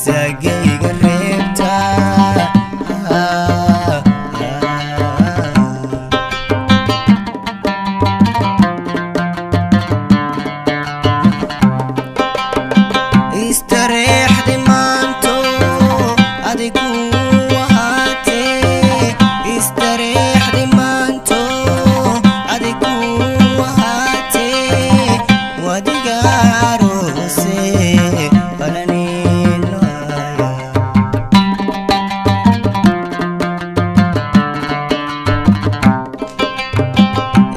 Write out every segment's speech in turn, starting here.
Asagayga reebtaa. Istareexdi maanto adigu ahaatee, istareexdi maanto adigu ahaatee, wadiga aroose balaninoaya.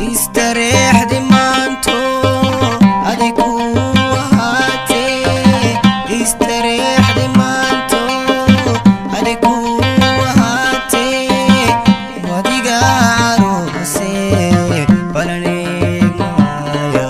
Istareexdi maanto adigu ahaatee, istareexdi maanto adigu ahaatee, wadiga aroose balaninoaya.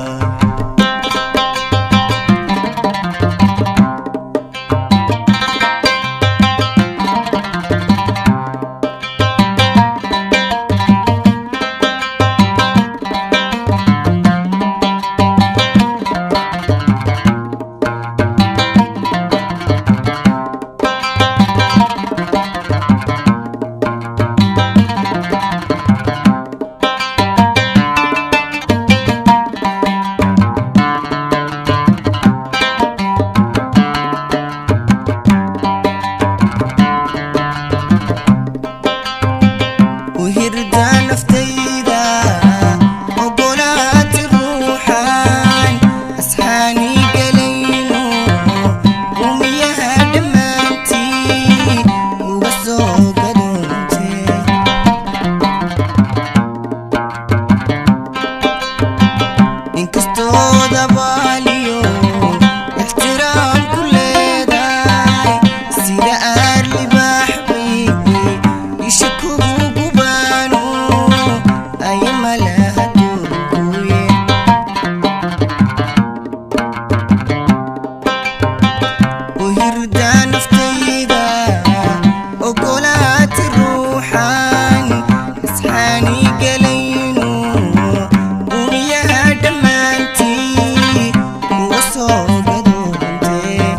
Uhirda naftayda ogolaati ruuxaan asxaani galayno, umiyaha dhammaantii uga soo gadoontee. Inkastoo dabaaliyo ixtiraam ku leedahay, sida aar libaax bay isha kugu gubaano, ay malaha duurkuye. Uhirda naftayda ogolaati ruuxaan asxaani galayno, umiyaha dhammaantii uga soo gadoontee.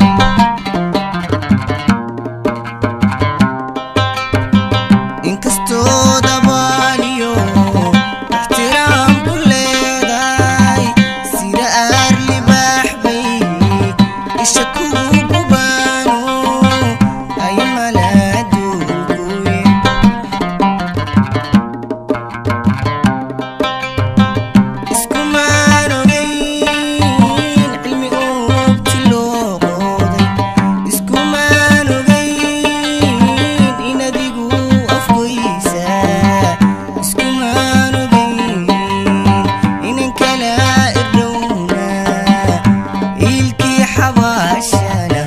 Inkastoo dabaaliyo ixtiraam ku leedahay, sida aar libaax bay isha kugu gubaano, ay malaa duurkuye. Iskumaan ogeyn cilmi oogti loo qooday, iskumaan ogeyn in adigu afgoysaa, iskumaan ogeyn inan kala irdhowna iilkii xabaashana.